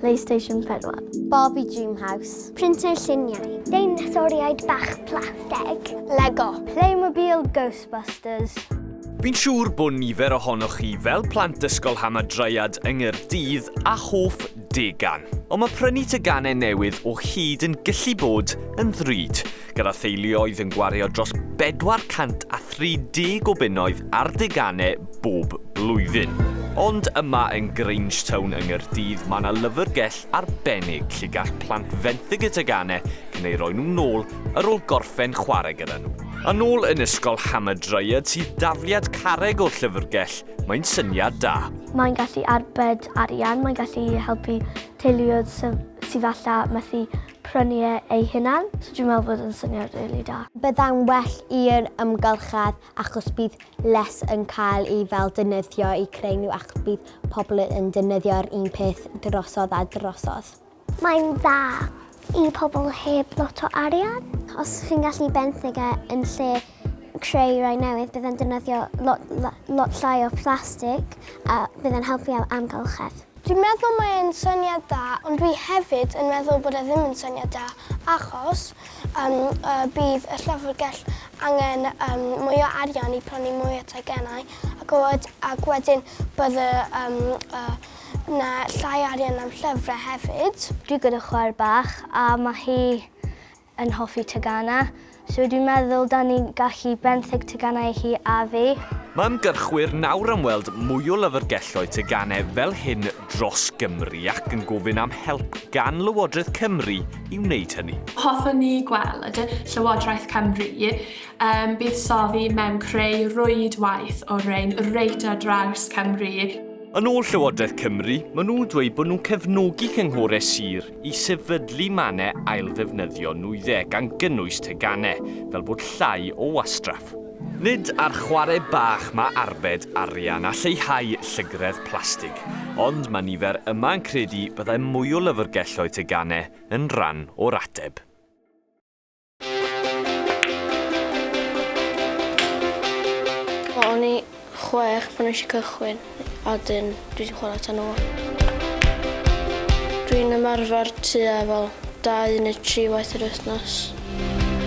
PlayStation 4. Barbie Dream House. Printer lluniau. Deinosoriaid bach plastig. Lego. Playmobil Ghostbusters. Fi'n siŵr bod nifer ohonoch chi fel plant ysgol Hamadryad yng Nghaerdydd a hoff degan. Ond mae prynu teganau newydd o hyd yn gallu bod yn ddrud, gyda theuluoedd yn gwario dros 430 o bunnoedd ar deganau bob blwyddyn. Ond yma yn Grangetown yng Nghaerdydd mae yna lyfrgell arbennig lle gall plant fenthyg y teganau cyn eu rhoi nhw nôl ar ôl gorffen chwarae gyda nhw. A nôl yn ysgol Hamadryad sydd dafliad carreg o'r llyfrgell, mae'n syniad da. Mae'n gallu arbed arian, mae'n gallu helpu teuluoedd sydd falle methu prynu e eu hunan. So dwi'n meddwl bod yn syniad rili da. Byddai'n well i'r amgylchedd achos bydd less yn cael ei fel defnyddio i creu nhw ac bydd pobl yn defnyddio'r un peth drosodd a drosodd. Mae'n dda i pobl heb lot o arian. Os chi'n gallu benthyg e yn lle creu rai newydd, bydd e'n defnyddio lot, lot llai o plastig a bydd e'n helpu amgylchedd. Dwi'n meddwl mae e'n syniad da, ond dwi hefyd yn meddwl bod e ddim yn syniad da, achos um, uh, bydd y llyfrgell angen um, mwy o arian i prynu mwy o teganau, ac, wed, ac wedyn bydd y, um, uh, na llai arian am llyfrau hefyd. Dwi gyda chwaer bach a mae hi yn hoffi tegannau, so dwi'n meddwl da ni'n gallu benthyg tegannau i hi a fi. Mae ymgyrchwyr nawr am weld mwy o lyfrgelloedd teganau fel hyn dros Gymru ac yn gofyn am help gan Lywodraeth Cymru i wneud hynny. Hoffwn ni gweld Llywodraeth Cymru yn buddsoddi mewn creu rwydwaith o rein reit ar draws Cymru. Yn ôl Llywodraeth Cymru, maen nhw'n dweud bod nhw'n cefnogi cynghorau sir i sefydlu mannau ailddefnyddio nwyddau, gan gynnwys teganau, fel bod llai o wastraff. Nid ar chwarae bach mae arbed arian a lleihau llygredd plastig, ond mae nifer yma yn credu byddai mwy o lyfrgelloedd teganau yn rhan o'r ateb. O'n i 6 pan nes i cychwyn a wedyn dwi 'di chwarae tan ŵan. Dwi'n ymarfer tua fel 2 neu 3 waith yr wythnos.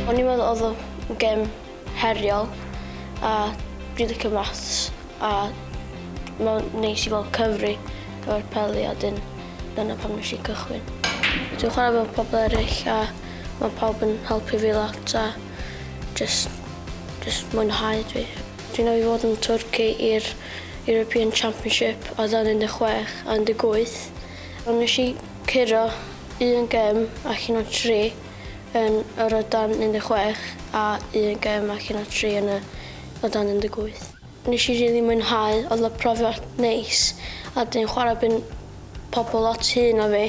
O'n i'n meddwl oedd o'n gêm heriol a dwi'n licio maths a mae'n neis i fel cyfri efo'r peli a wedyn dyna pam nes i cychwyn. Dwi'n chwarae efo pobl eraill a mae pawb yn helpu fi lot a jyst jyst mwynhau dwi. Dwi'n newydd fod yn Twrci i'r European Championship o dan 16 a 18. Ond nes i curo un gem allan o tri yn yr o dan 16 a un gem allan o tri yn y o dan 18. Nes i rili mwynhau, oedd o profiad neis a 'dyn chwarae bin pobl lot hŷn na fi,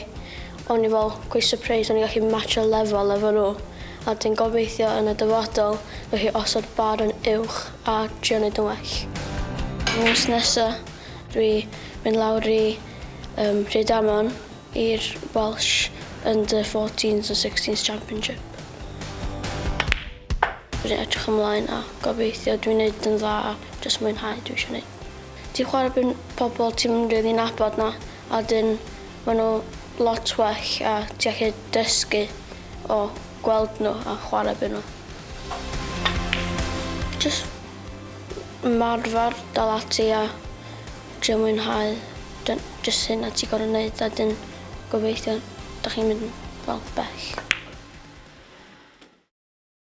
o'n i fel quite surprised o'n i'n gallu matcho lefel efo nhw a 'dyn gobeithio yn y dyfodol gallu osod bar yn uwch a trio neud yn well. Mis nesa dwi mynd lawr i um, Rhydaman i'r Welsh Under 14s and 16s Championship. Dwi'n edrych ymlaen a gobeithio dwi'n neud yn dda a jyst mwynhau dwi eisiau neud. Ti'n chwarae bin pobl ti'm yn rili nabod na a 'dyn ma' nhw lot well a ti allu dysgu o gweld nhw a chwarae bin nhw. Jyst ymarfer, dal ati a trio mwynhau. Jyst hynna ti gor'o' neud a 'dyn gobeithio 'dach chi'n mynd fel bell.